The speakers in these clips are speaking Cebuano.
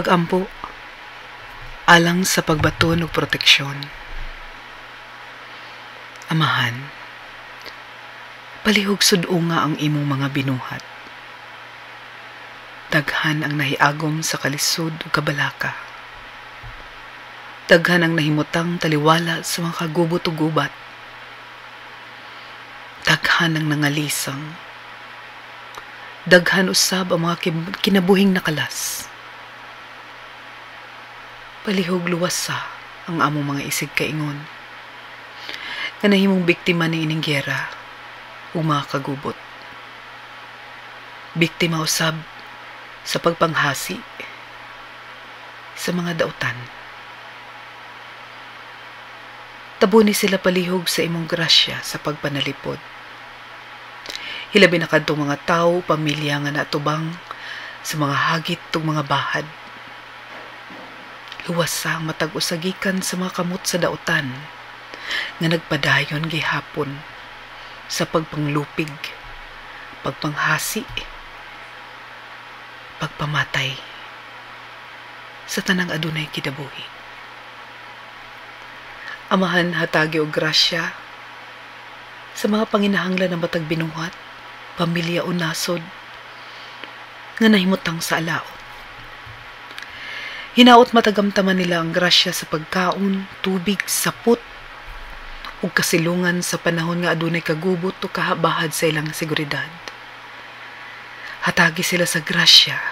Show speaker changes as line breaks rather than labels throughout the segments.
Pag-ampo alang sa pagbaton og proteksyon. Amahan, palihog sud-unga ang imong mga binuhat. Daghan ang nahiagom sa kalisod ug kabalaka. Daghan ang nahimutang taliwala sa mga kagubot ug gubat. Daghan ang nangalisang. Daghan usab ang mga kinabuhing nakalas. Palihog luwasa ang among mga isig kaingon nga nahimong biktima ni ining giyera ug mga kagubot. Biktima usab sa pagpanghasi sa mga dautan. Tabuni sila palihog sa imong grasya sa pagpanalipod. Hilabi na kadtong mga tawo, pamilya nga natubang sa mga hagit ug mga bahad. Luwasa ang matag usa gikan sa mga kamot sa dautan nga nagpadayon gihapon sa pagpanglupig, pagpanghasi, pagpamatay sa tanang adunay kinabuhi. Amahan, hatagi og grasya sa mga panginahanglan ng matag binuhat, pamilya o nasod nga nahimutang sa alaot. Hinaot matagamtaman nila ang grasya sa pagkaon, tubig, sapot ug kasilungan sa panahon nga adunay kagubot o kahabahad sa ilang seguridad. Hatagi sila sa grasya,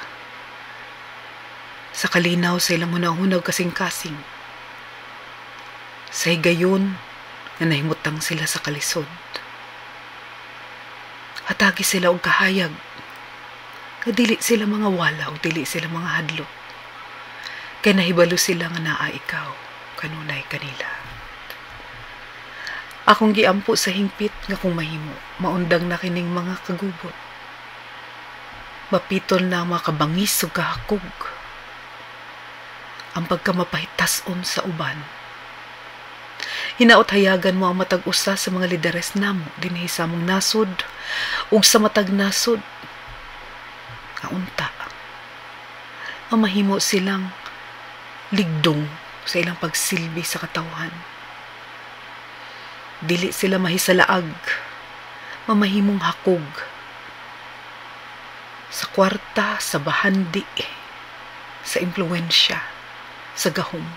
sa kalinaw sa ilang hunahuna ug kasing-kasing. Sa higayon nga nahimutang sila sa kalisod. Hatagi sila og kahayag nga dili sila mga wala ug dili sila mga hadlok. Kay nahibalo sila nga naa ikaw kanunay kanila. Akong giampo sa hingpit nga kung mahimo, maundang na kining mga kagubot. Mapitol na ang mga kabangis ug kahakog. Ang pagkamapahitas-on sa uban. Hinaot hayagan mo ang matag usa sa mga lideres namo dinhi sa among nasod ug sa matag nasod. Nga unta, mamahimo silang ligdong sa ilang pagsilbi sa katawhan. Dili sila mahisalaag, mamahimong hakog sa kwarta, sa bahandi, sa impluwensya, sa gahom.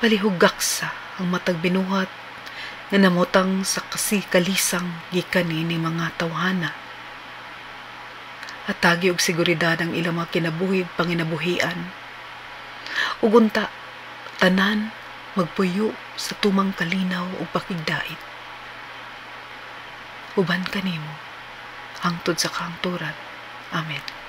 Palihog gaksa ang matag binuhat nga namutang sa kasikalisang gikan niini mga tawhana. Hatagi og seguridad ang ilang mga kinabuhi ug panginabuhian. Ug unta, tanan magpuyo sa tumang kalinaw ug pakigdait. Uban kanimo hangtod sa kahangturan. Amen.